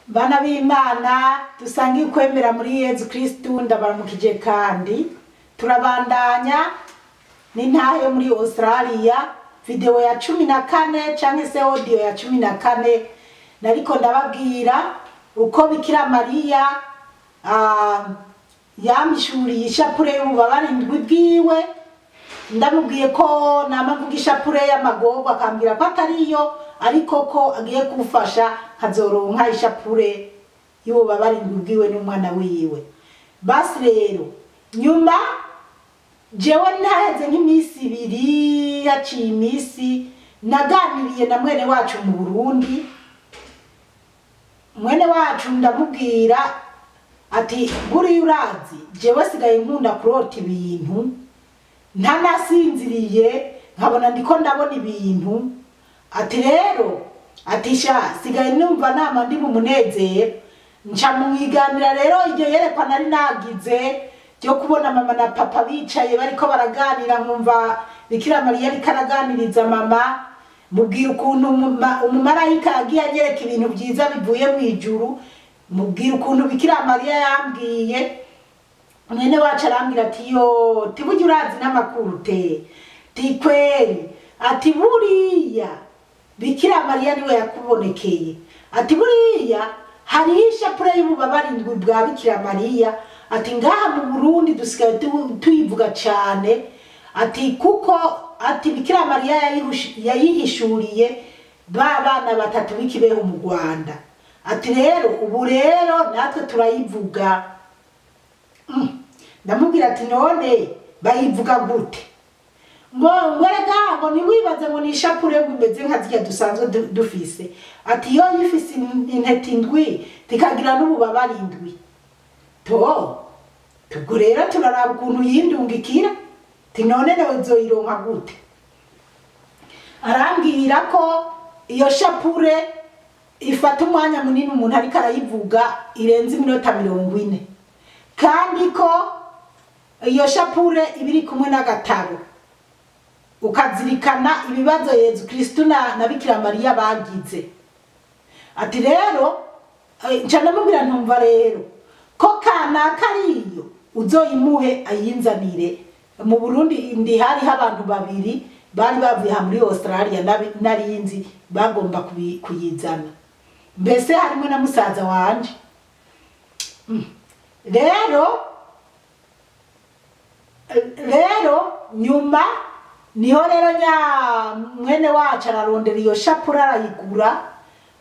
Bana b'Imana dusangiye ukwemera muri Yezu Kristu, ndabaramukije kandi turabandanya n'intahe yo muri Australia, video ya 14 canke se audio ya 14. Nariko ndababwira uko Bikira Mariya yamishuriye ishapure y'ububabare indwi bwiwe. Ndamubwiye ko namavuga ishapure y'amagorwa, akambwira ko atariyo, ariko ko agiye kumfasha nkazoronka ishapure y'ububabare indwi bwiwe n'umwana wiwe. Basi rero nyuma jewe ntaheze nk'imisi ibiri, yaciye imisi naganiriye na mwene wacu mu Burundi. Mwene wacu ndamubwira ati buriya urazi jewe sigaye nkunda kurota ibintu, ntanasinziriye nkabona ndiko ndabona ibintu. Ati rero ati sha sigaye numva nama ndi mu munezero. Nca mwiganira rero iryo yerekwa nari nagize ryo kubona mama na papa bicaye bariko baraganira, nkumva Bikira Mariya ariko araganiriza mama, mubwira ukuntu umumarayika yagiye anyereka ibintu vyiza bivuye mw'ijuru, mubwira ukuntu Bikira Mariya yambwiye. Mwene wacu arambwira ati yo tiburya urazi n'amakuru te ti kweri, ati buriya Bikira Mariya niwe yakubonekeye, ati buriya hariho ishapure y'ububabare indwi bwa Bikira Mariya, ati ngaha mu Burundi dusigaye tuyivuga cane, ati kuko ati Bikira Mariya yayihishuriye ba bana batatu b'ikibeho mu Rwanda, ati rero ubu rero natwe turayivuga. Ndamubwira ati none bayivuga gute? Ngo ngwerega ngo ntiwibaze ngo ni ishapure ngo imeze nka zirya dusanzwe dufise, ati yo yifise intete indwi tikagira n'ububabare indwi. To ubwo rero turaraba ukuntu yindungikira, ti none nawe uzoyironka gute? Arambwira ko iyo shapure ifata umwanya munini umuntu ariko arayivuga, irenze iminota 40, kandi ko iyo shapure iba iri kumwe n'agatabo, ukazirikana ibibazo Yezu Kristu na Bikira Mariya bagize. Ati rero nca ndamubwira ntumva rero ko kanaka ariyo uzoyimuhe ayinzanire. Mu Burundi ndi hariho abantu babiri bari bavuye aha muri Australia narinzi bagomba kuyizana, mbese harimo na musaza wanje. Rero nyuma niho rero nya mwene wacu ararondera iyo shapure arayigura,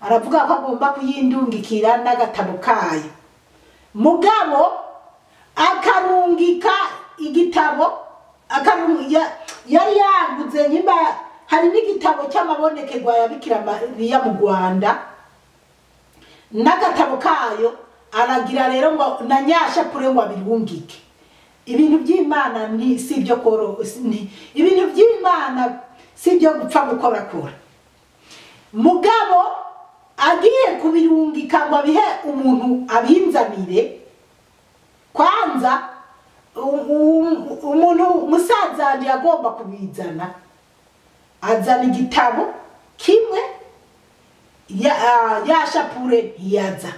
aravuga ko agomba kuyindungikira n'agatabo kayo. Mugabo akarungika igitabo, yari yaguze nyimba hari n'igitabo cy'amabonekerwa ya Bikira Mariya mu Rwanda n'agatabo kayo, aragira rero ngo na nyashapure ngo abirungike. Ibintu by'Imana ni si ibyo koro, ni ibintu by'Imana si ibyo gupfa gukorakora. Mugabo agiye kubirungika ngo abihe umuntu abinzanire, kwanza umuntu musaza wanje yagomba kubizana, azana igitabo kimwe ya shapure ntiyaza.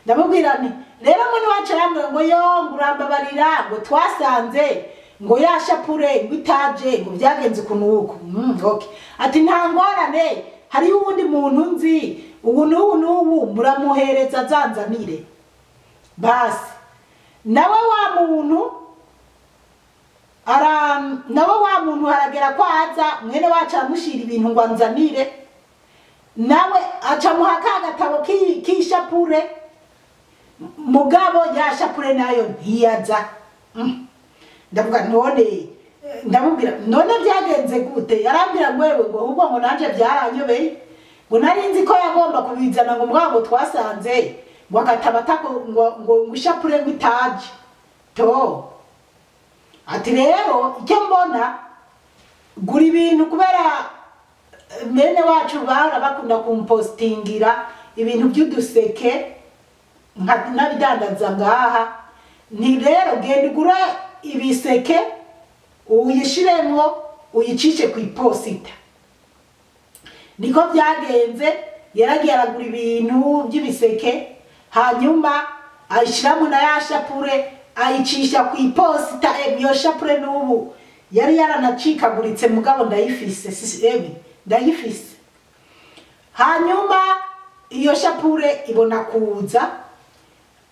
Ndamubwira nti rero mwene wacu arambwira ngo yo ngurambabarira ngo twasanze ngo ya shapure ngo itaje ngo byagenze ukuntu uku. Okay. Ati nta ngorane, hariho uwundi muntu nzi ubu n'ubu n'ubu muramuhereza azanzanire. Basi nawe wa muntu nawe wa muntu haragera ko aza, mwene wacu aramushira ibintu ngo anzanire, nawe aca muha ka gatabo k'ishapure, mugabo ya shapure nayo ntiyaza. Ndavuga none, ndamubwira none byagenze gute? Yarambwira ngo wewe ngo ahubwo ngo nanje byaranyobeye, ngo nari nzi ko yagomba kubizana ngo mugabo twasanze ngo agatabo atako ngo ishapure ngo itaje. To ati rero icyo mbona gura ibintu, kubera mene wacu bahora bakunda kumpostingira ibintu by'uduseke nabidandaza ngaha, ni rero genda ugure ibiseke uyishiremwo uyicishe ku iposita. Niko byagenze. Yaragiye aragura ibintu by'ibiseke, hanyuma ayishyiramo na ya shapure, ayicisha ku iposita. Iyo shapure n'ubu yari yaranacikaguritse, mugabo ndayifise, ndayifise. Hanyuma iyo shapure ibona kuza,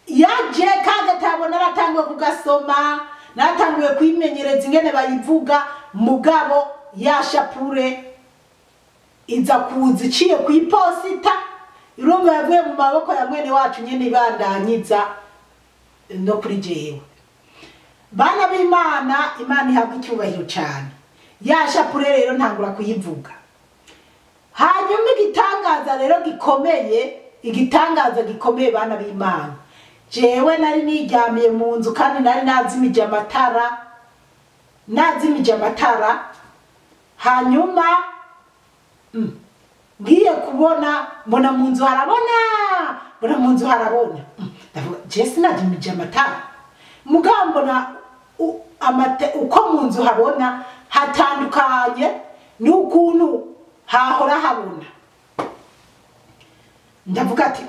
yaje kagatabo naratanguye kugasoma, naratanguye kwimenyereza ingene bayivuga, mugabo ya shapure iza kuza iciye ku iposita. Urumva yavuye mu maboko ya mwene wacu nyene, ibandanyiza no kuri jewe. Bana b'Imana, Imana ihabwa icyubahiro cyane. Ya shapure rero ntangura kuyivuga. Hanyuma igitangaza rero gikomeye, igitangaza gikomeye, bana b'Imana, jewe nari niryamiye mu nzu kandi nari nazimije amatara, nazimije amatara. Hanyuma ngiye kubona, mbona mu nzu harabona, mbona mu nzu harabona. Ndavuga, je sinazimije amatara, mugabo mbona uko mu nzu habona hatandukanye n'ukuntu hahora habona. Ndavuga ati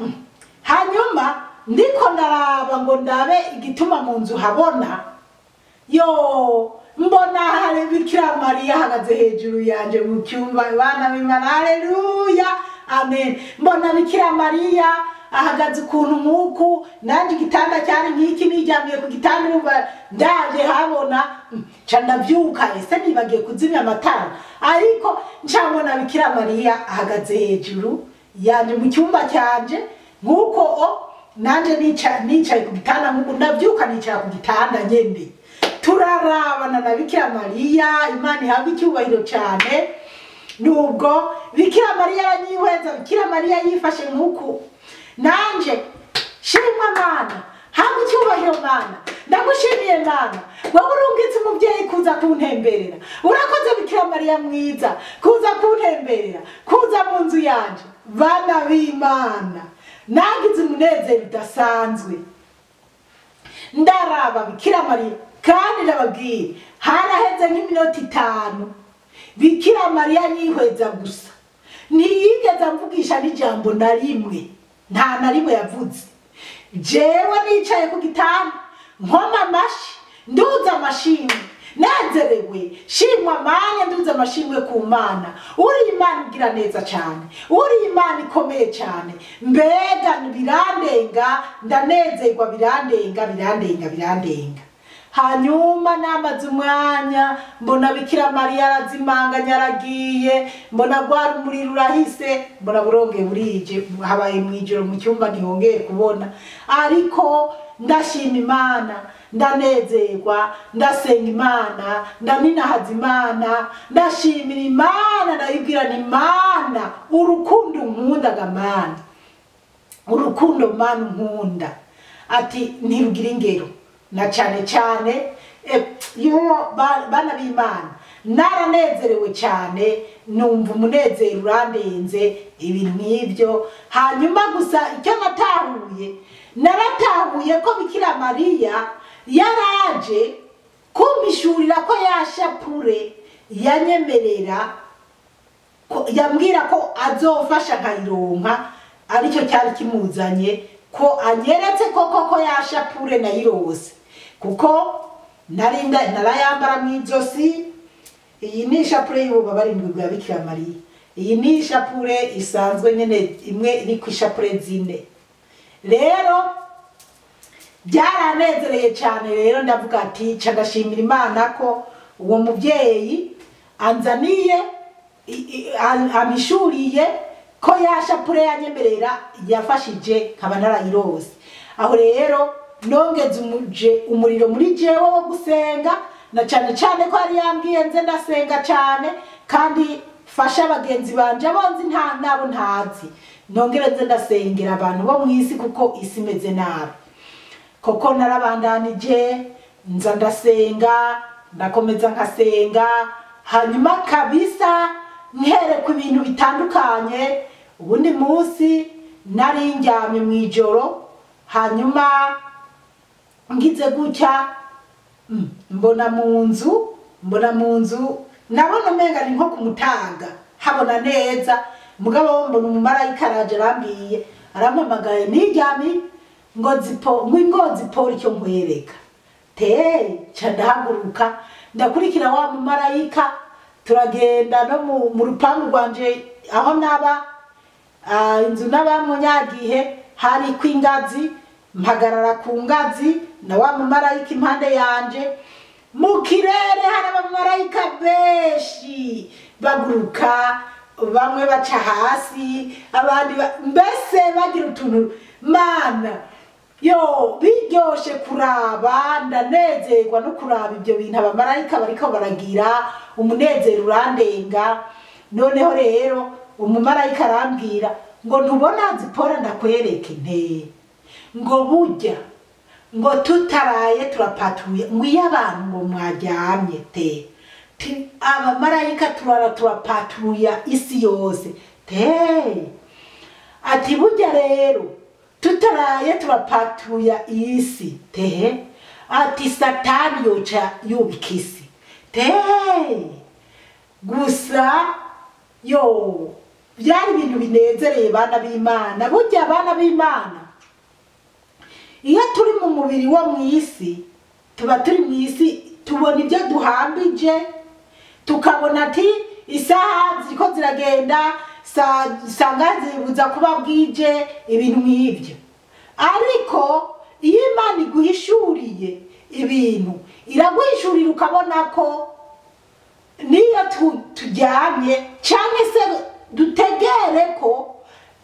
Hanyuma ndiko ndaraba ngo ndabe igituma mu nzu habona, yo mbona hari Bikira Mariya ahagaze hejuru yanje mu cyumba. Bana b'Imana, haleluya, amen. Mbona Bikira Mariya ahagaze ukuntu nk'uku, nanjye igitanda cyari nk'iki, niryamiye ku gitanda, urumva ndaje habona. Nca ndabyuka, ese nibagiye kuzimya amatara? Ariko nca mbona Bikira Mariya ahagaze hejuru yanje mu cyumba cyanje nk'uko o nanje nicaye ku gitanda nk'uku. Ndabyuka, nicara ku gitanda nyene, turarabana na Bikira Mariya. Imana ihabwa icyubahiro cyane. Nubwo Bikira Mariya aranyihweza, Bikira Mariya yifashe nk'uku, nanje shimwa Mana, habwa icyubahiro Mana, ndagushimiye Mana, wowe urungitse umubyeyi kuza kuntemberera. Urakoze Bikira Mariya mwiza kuza kuntemberera, kuza mu nzu yanje. Bana b'Imana, nagize umunezero udasanzwe. Ndaraba Bikira Mariya, kandi ndababwira, haraheze nk'iminota 5 Bikira Mariya nyihweza gusa, ntiyigeze amvugisha n'ijambo na rimwe, nta na rimwe yavuze. Jewe nicaye ku gitanda nkoma amashi, nduza amashimwe, nezerewe. Shimwa Mana, nduza amashimwe ku Mana. Uri Imana igira neza cyane, uri Imana ikomeye cyane. Mbega birandenga, ndanezerwa, birandenga, birandenga, birandenga. Hanyuma namaze umwanya, mbona Bikira Mariya arazimanganya, aragiye, mbona rwa rumuri rurahise, mbona buronge burije, habaye mw'ijoro mu cyumba, ntihongeye kubona. Ariko ndashima Imana, ndanezerwa, ndasenga Imana, ndaninahaza Imana, ndashimira Imana, ndayibwira ni Imana urukundo nkundaga, Mana urukundo Mana nkunda, ati ntirugira ingero. Na cyane cyane yo bana b'Imana, naranezerewe cyane, numva umunezero urandenze, ibintu nk'ibyo. Hanyuma gusa icyo natahuye, naratahuye ko Bikira Mariya yaraje kumpishurira ko ya shapure yanyemerera, yambwira ko azofasha nkayironka, aricyo cyari kimuzanye, ko anyeretse koko ko ya shapure nayirose, kuko narinda narayambara mu ijosi. Iyi ni ishapure y'ububabare bwa Bikira Mariya. Iyi ni ishapure isanzwe nyene, imwe iri ku ishapure 4. Rero byaranezereye cyane. Rero ndavuga ati ca ndashimira Imana ko uwo mubyeyi anzaniye, amishuriye ko ya shapure yanyemerera yafashije nkaba narayirose. Aho rero nongeze umuriro muri jewe wo gusenga, na cyane cyane ko yari yambwiye nze ndasenga cyane kandi fasha bagenzi banje bonzi nta nabo ntazi, nongere nze ndasengera abantu bo mu isi kuko isi imeze nabi. Koko narabandanije nza ndasenga, ndakomeza nkasenga, hanyuma kabisa nkerekwa ibintu bitandukanye. Ubundi munsi nari ndyamye mu ijoro, hanyuma ngize gutya, mbona mu nzu, mbona mu nzu nabona umenga ni nko kumutaga, habona neza. Mugabo mbona umumarayika araje arambwiye, arampamagaye niryami ngo zipo ngo zipora icyo nkwereka. Te ca ndahaguruka ndakurikira wa mumarayika, turagenda no mu rupangu rwanje aho naba, inzu nabamwo nyagihe hari kw'ingazi, mpagarara ku ngazi na wa mumarayika impande yanje. Mu kirere hari abamarayika benshi baguruka, bamwe baca hasi abandi mbese bagira utuntu mana yo biryoshe kuraba. Ndanezerwa no kuraba ibyo bintu abamarayika bariko baragira, umunezero urandenga. Noneho rero umumarayika arambwira ngo ntubona Zipora ndakwereke nte, ngo burya ngo tutaraye turapatuye, ngo iyo abantu ngo mwaryamye te abamarayika turara turapatuya isi yose te. Ati burya rero tutaraye turapatuya isi te, ati Satani yoca yubika isi te. Gusa yo byari ibintu binezereye bana b'Imana. Burya abana b'Imana iyo turi mu mubiri wo mu isi, tuba turi mu isi tubona ibyo duhambije, tukabona ati isaha ziriko ziragenda, sanga zibuza kuba bwije, ibintu nk'ibyo. Ariko iyo Imana iguhishuriye ibintu, iraguhishurira ukabona ko niyo turyamye canke se dutegere ko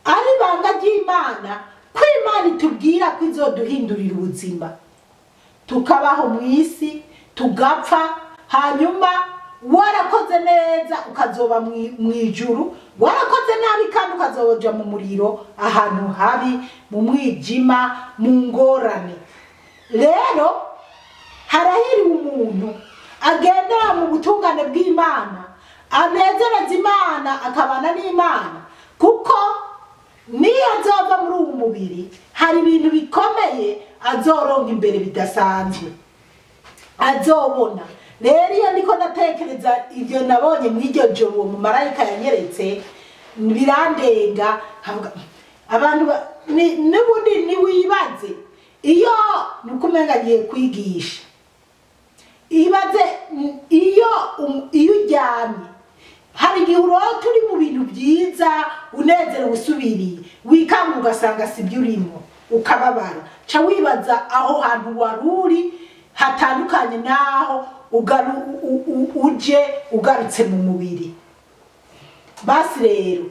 ari ibanga ry'Imana, ko Imana itubwira ko izoduhindurira ubuzima, tukabaho mu isi tugapfa, hanyuma warakoze neza ukazoba mu ijuru, warakoze nabi kandi ukazoja mu muriro, ahantu habi, mu mwijima, mu ngorane. Rero harahiriwe umuntu agendera mu butungane bw'Imana, anezereza Imana, akabana n'Imana, kuko niyo azova muri uwu mubiri hari ibintu bikomeye azoronka imbere bidasanzwe azobona. Rero iyo ndiko ndatekereza ibyo nabonye mw'iryo joro uwo mumarayika yanyeretse, birandenga. Nkavuga abantu n'ubundi niwibaze iyo nuko umenga agiye kwigisha, ibaze iyo uryamye hari igihe urota uri mu bintu byiza unezerewe usubiriye, wikanga ugasanga sibyo urimo, ukababara. Ca wibaza aho hantu wari uri hatandukanye naho uje ugarutse mu mubiri. Basi rero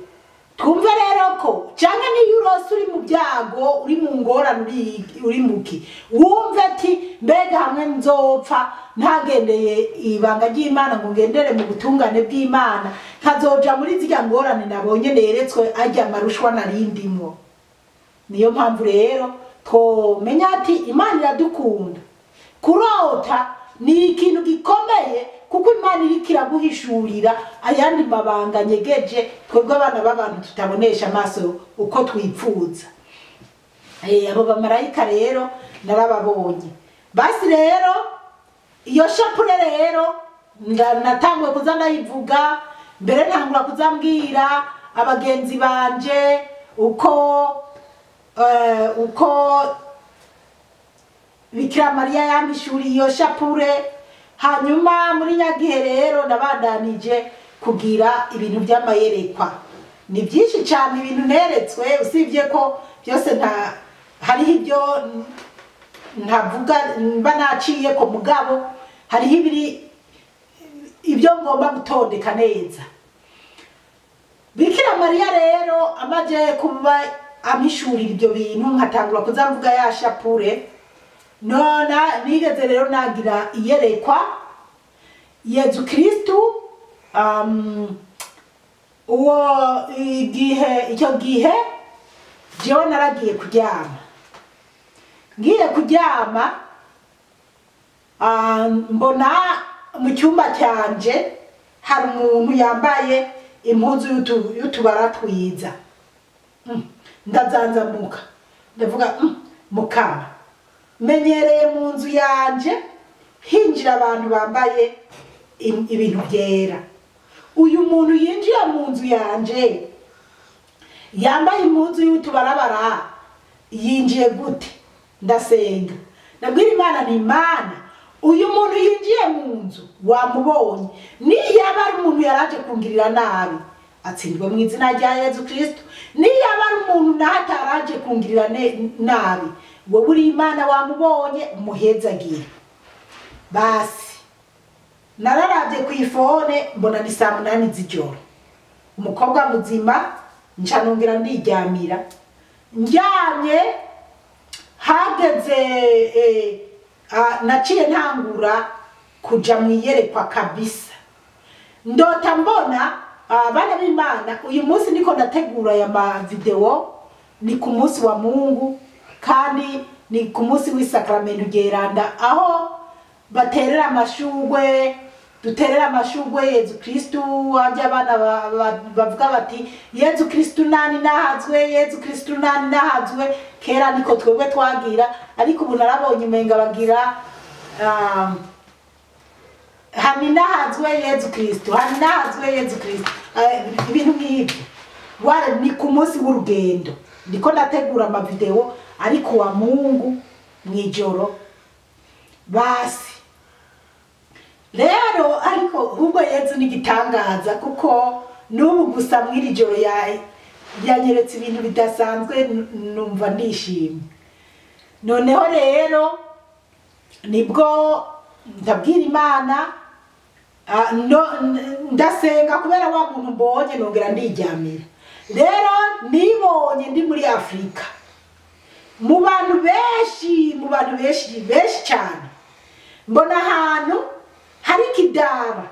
twumve rero ko canke niyo urose uri mu byago, uri mu ngorane, uri muki, wumve ati mbega hamwe nzopfa ntagendeye ibanga ry'Imana ngo ngendere mu butungane bw'Imana, nkazoja muri zirya ngorane nabonye neretswe arya marushwa narindimwo. Niyo mpamvu rero twomenya ati Imana iradukunda. Kurota ni ikintu gikomeye, kuko Imana iriko iraguhishurira ayandi mabanga nyegeje twebwe abana b'abantu tutabonesha amaso uko twipfuza. Abo bamarayika rero narababonye. Basi rero iyo shapure rero natanguye kuza ndayivuga, mbere ntangura kuzambwira abagenzi banje uko Bikira Mariya yampishuriye iyo shapure. Hanyuma muri nyagihe rero nabandanije kugira ibintu by'amayerekwa. Ni byinshi cyane ibintu neretswe, usibye ko byose nta hariho ibyo ntavuga mba naciye ko, mugabo hariho ibiri ibyo ngomba gutondeka neza. Bikira Mariya rero amaje kuba ampishurira ibyo bintu, nkatangura kuzamvuga ya shapure. Nona nigeze rero nagira iyerekwa Yezu Kristu, uwo igihe icyo gihe jewe naragiye kuryama. Ngiye kuryama, mbona mu cyumba cyanje hari umuntu yambaye impuzu y'utubara twiza. Ndazanzamuka ndavuga mukama, menyereye mu nzu yanje hinjira abantu bambaye ibintu byera, uyu muntu yinjira mu nzu yanje yambaye impuzu y'utubarabara yinjiye gute? Ndasenga nabwira Imana ni Imana, uyu muntu yinjiye mu nzu wamubonye, niyaba ari umuntu yaraje kungirira nabi atsindwe mu izina rya Yezu Kristo, niyaba ari umuntu naho ataraje kungirira nabi, wowe uri Imana wamubonye umuhezagire. Basi nararavye ku ifone mbona ni saa 8 z'ijoro, umukobwa muzima nca nongera ndiryamira. Ndyamye hageze naciye ntangura kuja mwiyerekwa kabisa. Ndota mbona abana b'Imana, uyu munsi niko ndategura ya ma video, ni ku munsi wa Mungu kandi ni ku munsi w'isakramento ryeranda, aho baterera amashugwe, duterera amashugwe Yezu Kristu. Ajya abana bavuga bati Yezu Kristu nani nahazwe, Yezu Kristu nani nahazwe. Kera niko twebwe twagira, ariko ubu narabonye umenga bagira hani nahazwe Yezu Kristu, hani nahazwe Yezu Kristu, ibintu nk'ibyo. Wale ni ku munsi w'urugendo, ndiko ndategura ama video ariko wa Mungu mwijoro. Basi rero ariko ubwo Yezu ni gitangaza, kuko n'ubu gusa mw'iri joro yanyeretse ibintu bidasanzwe, numva ndishimye. Noneho rero nibwo ndabwira Imana, ndasenga kubera wa muntu mbonye, nongera ndiryamira. Rero nibonye ndi muri Afrika mu bantu benshi, mu bantu benshi benshi cyane, mbona ahantu hari ikidara,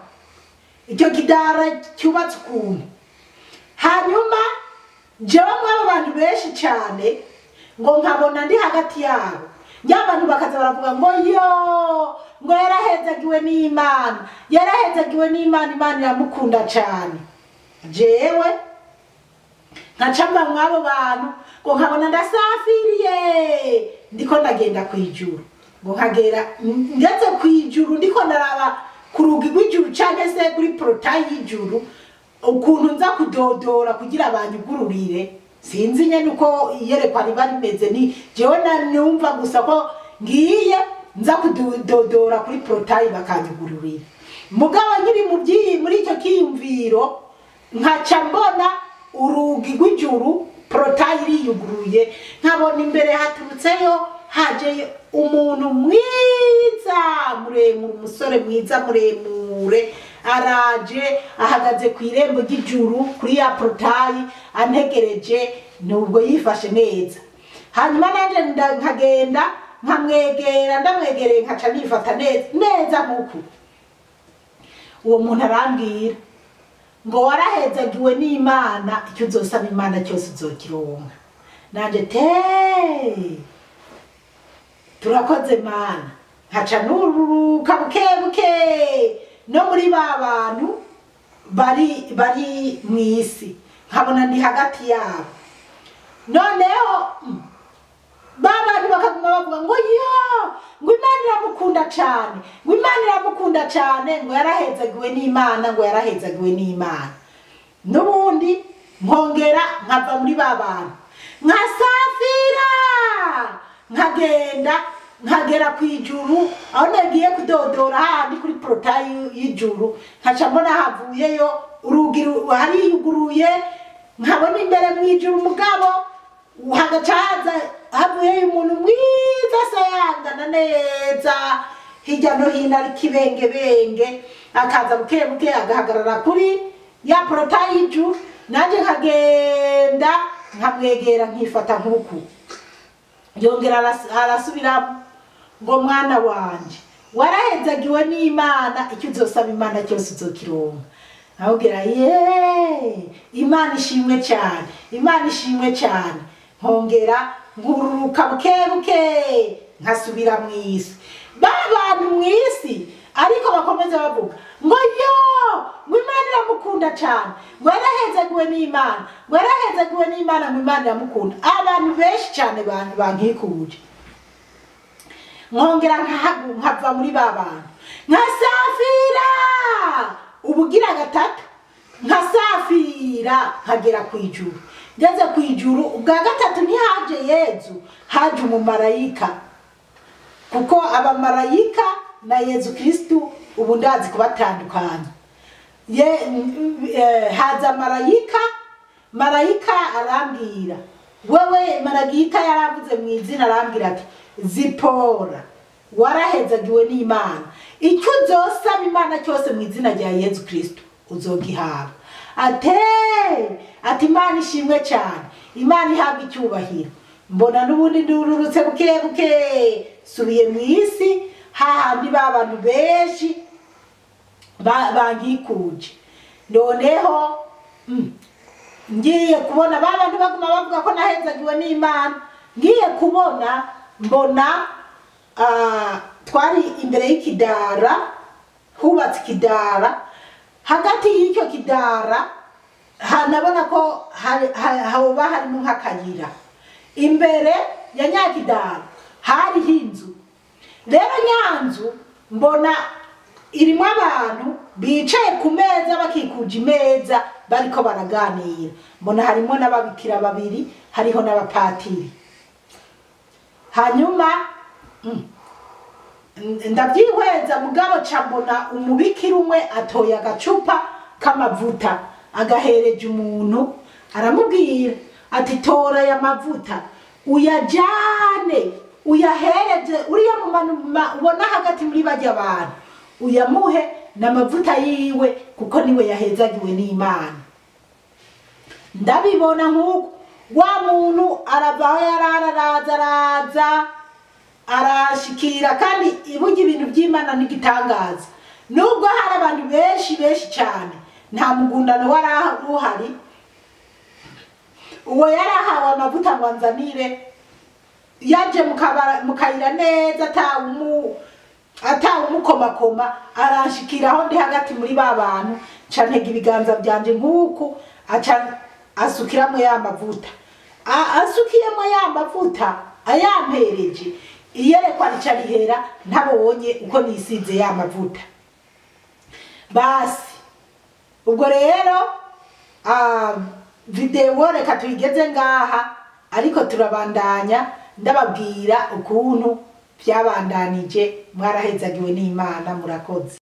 icyo kidara cyubatse ukuntu. Hanyuma jewe mw'abo bantu benshi cyane ngo nkabona ndi hagati yabo, nyabantu bakaza baravuga ngo yo, ngo yarahezagiwe n'Imana, yarahezagiwe n'Imana, Imana iramukunda cyane. Jewe nkaca mba mw'abo bantu ngo nkabona ndasafiriye, ndiko ndagenda kwijuru, ngo nkagera ngeze kwijuru, ndiko ndaraba ku rugi rw'ijuru canke se kuri portail y'ijuru, ukuntu nza kudodora kugira banyugururire. Sinzi nyene uko iyerekwa riba rimeze, ni jewe numva gusa ko ngiye nza kudodora kuri portail bakanyugururira. Mugabo nkiri mu byiyi muri icyo kiyumviro, nkaca mbona urugi rw'ijuru portail iriyuguruye, nkabona imbere haturutseyo haje umuntu mwiza muremure, umusore mwiza muremure, araje ahagaze ku irembo ry'ijuru kuri ya portail antegereje, nubwo yifashe neza. Hanyuma nanje nkagenda nkamwegera, ndamwegereye nkaca nifata neza neza nkuku. Uwo muntu arambwira ngo warahezagiwe n'Imana, icyo uzosaba Imana cyose uzokironka. Nanje te turakoze Mana, nkaca nururuka buke buke no muri ba bantu bari mw'isi, nkabona ndi hagati yabo. Noneho ba bantu bakaguma bavuga ngo yo, ngo Imana iramukunda cyane, ngo Imana iramukunda cyane, ngo yarahezagiwe n'Imana, ngo yarahezagiwe n'Imana. N'ubundi nkongera nkava muri ba bantu, nkasafira nkagenda nkagera kwijuru, aho nagiye kudodora handi kuri portail y'ijuru, nkaca mbona havuyeyo urugi hariyuguruye, nkabona imbere mwijuru mugabo hagaca haza havuyeyo umuntu mwiza asayangana neza, hirya no hino ari kibengebenge, akaza buke buke agahagarara kuri ya portail y'ijuru, nanje nkagenda nkamwegera nkifata nkuku. Yongera arasubira ngo mwana wanje warahezagiwe n'Imana, icyo uzosaba Imana cyose uzokironka. Ahubwira ye, Imana ishimwe cyane, Imana ishimwe cyane. Nkongera nkururuka buke buke nkasubira mw'isi. Ba bantu mw'isi ariko bakomeza bavuga ngo yo, ngo Imana iramukunda cyane, ngo yarahezagiwe n'Imana, ngo yarahezagiwe n'Imana, ngo Imana iramukunda. Abantu benshi cyane bankikuje. Nkongera nkava muri ba bantu, nkasafira ubugira gatatu, nkasafira nkagera kwijuru. Ngeze ku ijuru ubwa gatatu ntihaje Yezu, haje umumarayika, kuko abamarayika na Yezu Kristu ubu ndazi kubatandukanya. Haza marayika, marayika arambwira, wewe marayika yaravuze mu izina, arambwira ati Zipora warahezagiwe n'Imana, icyo uzosaba Imana cyose mu izina rya Yezu Kristu uzogihabwa. Ati Imana ishimwe cyane, Imana ihabwa icyubahiro. Mbona n'ubundi ndururutse buke buke subiye mu isi, hahandi ba bantu benshi bangikuje. Noneho ngiye kubona ba bantu baguma bavuga ko nahezagiwe n'Imana, ngiye kubona mbona twari imbere y'ikidara, hubatse ikidara, hagati y'icyo kidara nabona ko hoba harimo nk'akayira. Imbere ya nyakidara hariho inzu. Rero nyanzu mbona irimo abantu bicaye ku meza, bakikuje imeza bariko baraganira. Mbona harimo n'ababikira babiri, hariho n'abapatiri. Hanyuma ndabyihweza, mugabo ca mbona umubikira umwe atoye agacupa k'amavuta agahereje umuntu, aramubwira ati tora aya mavuta uyajane uyahereje uriya ubona hagati muri bajya abantu, uyamuhe n'amavuta yiwe kuko niwe yahezagiwe n'Imana. Ndabibona nk'uko wa muntu aravaho yararaza araza arashikira, kandi iburya ibintu by'Imana n'igitangaza. Nubwo hari abantu benshi benshi cyane, nta mugundano wari uhari. Uwo yarahawe amavuta ngo anzanire, yaje mu kayira neza atawumukomakoma, aranshikira aho ndi hagati muri ba bantu, nca ntega ibiganza byanje nk'uku, aca asukiramo ya mavuta. Asukiyemo ya mavuta ayampereje, iyerekwa rica rihera ntabonye uko nisize ya mavuta. Basi ubwo rero video reka tuyigeze ngaha, ariko turabandanya ndababwira ukuntu byabandanije. Mwarahezagiwe n'Imana, murakoze.